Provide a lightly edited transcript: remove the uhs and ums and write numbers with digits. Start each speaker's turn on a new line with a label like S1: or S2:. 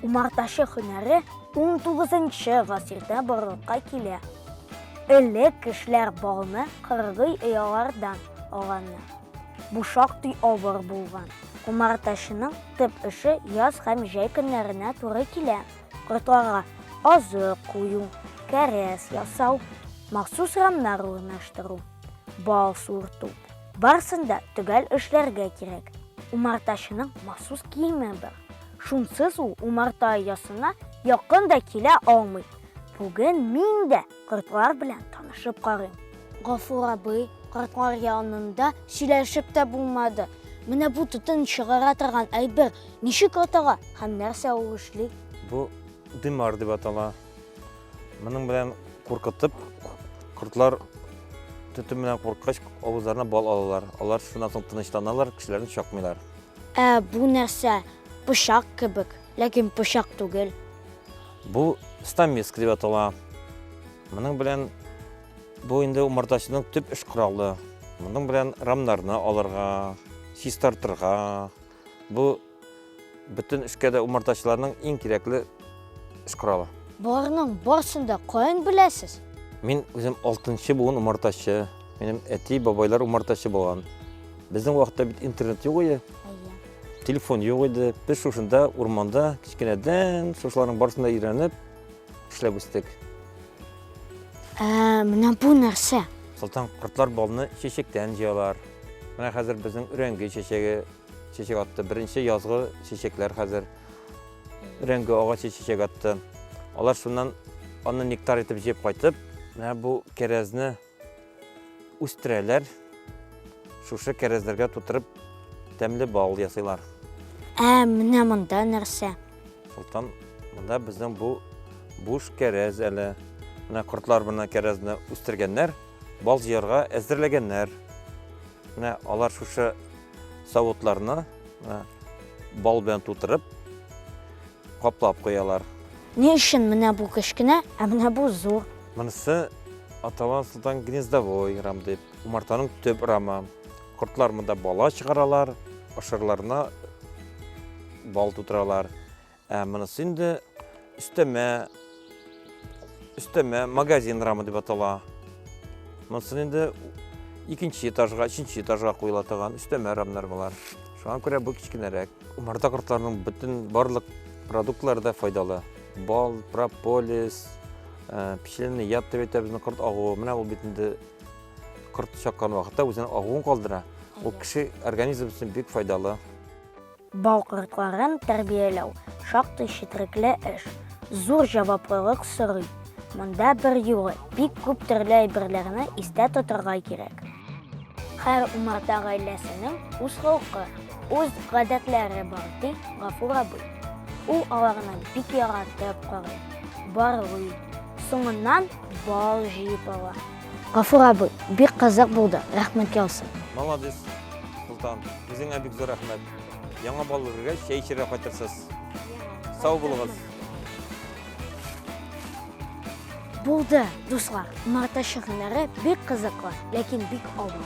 S1: Умартачы һөнәре унтугызынчы гасырда барлыкка килә. Элек кешеләр балны кыргый оялардан алганнар. Бу шактый авыр булган. Умартачының төп эше яз һәм җәй көннәренә туры килә. Кортларга азык кую, кәрәз ясау, махсус рамнар урнаштыру, бал суырту. Барсын да төгәл эшләргә кирәк. Умартачының махсус киеме бар. Шунсыз ул умарта оясына якын да килә алмый. Бүген мин дә кортлар белән танышып карыйм. Гафур абый, кортлар янында сөйләшеп тә булмады. Менә бу төтен чыгара торган әйбер ничек атала һәм нәрсә ул эшли?
S2: Бу дымар дип атала. Моның белән куркытып, кортлар төтен белән куркыгач, авызларына бал алалар. Алар шуннан соң тынычланалар, кешеләрне чакмыйлар.
S1: Ә бу нәрсә? Пычак кебек, ләкин пычак түгел.
S2: Бу стамеск дип атала. Моның белән бу инде умартачының төп эш коралы. Моның белән рамнарны алырга, чистартырга. Бу бөтен эшкә дә умартачыларның иң кирәкле эш коралы.
S1: Боларның барысын да каян беләсез?
S2: Мин үзем алтынчы буын умартачы. Минем әти, бабайлар умартачы булган. Безнең вакытта бит интернет юк иде. Телефон юк иде. Без шушында урманда кечкенәдән шушыларның барысын да өйрәнеп эшләп үстек.
S1: Ә, менә бу нәрсә?
S2: Солтан, кортлар балны чәчәктән җыялар. Менә хәзер безнең өрәңге чәчәге чәчәк атты. Беренче язгы чәчәкләр хәзер. Өрәңге агачы чәчәк атты. Алар шуннан аны нектар итеп җыеп кайтып, менә бу кәрәзне үстерәләр. Шушы кәрәзләргә тутырып тәмле бал ясыйлар.
S1: Ә менә монда нәрсә?
S2: Солтан, монда безнең бу буш кәрәз әле. Менә кортлар менә кәрәзне үстергәннәр, бал җыярга әзерләгәннәр. Менә алар шушы савытларны менә бал белән тутырып каплап куялар.
S1: Ни өчен менә бу кечкенә, ә менә бу зур?
S2: Монысы атала Солтан гнездовой рам дип. Умартаның төп рамы. Кортлар монда бала чыгаралар, ашарларына бал тутыралар. Ә монысы инде өстәмә өстәмә магазин рамы дип атала. Монысы инде икенче этажга, өченче этажга куела торган өстәмә рамнар болар. Шуңа күрә бу кечкенәрәк. Умарта кортларының бөтен барлык продуктлары да файдалы. Бал, прополис, э, пчелиный яд дип әйтә безнең корт агуы. Менә ул бит инде корт чаккан вакытта үзенең агуын калдыра. Ул кеше организм өчен бик файдалы.
S1: Бал кортларын тәрбияләү шактый четерекле эш, зур җаваплылык сорый. Монда берьюлы бик күп төрле әйберләрне истә тотарга кирәк. Һәр умарта гаиләсенең үз холкы, үз гадәтләре бар, ди Гафур абый. Ул аларны бик яратып карый, барлый, соңыннан бал җыеп ала. Гафур абый, бик кызык булды, рәхмәт яусын.
S2: Молодец, Солтан. Үзеңә бик зур рәхмәт. Яңа бал үргәч, чәй эчәргә кайтырсыз. Сау булыгыз.
S1: Булды, дуслар. Умартачы һөнәре бик кызыклы, ләкин бик авыр.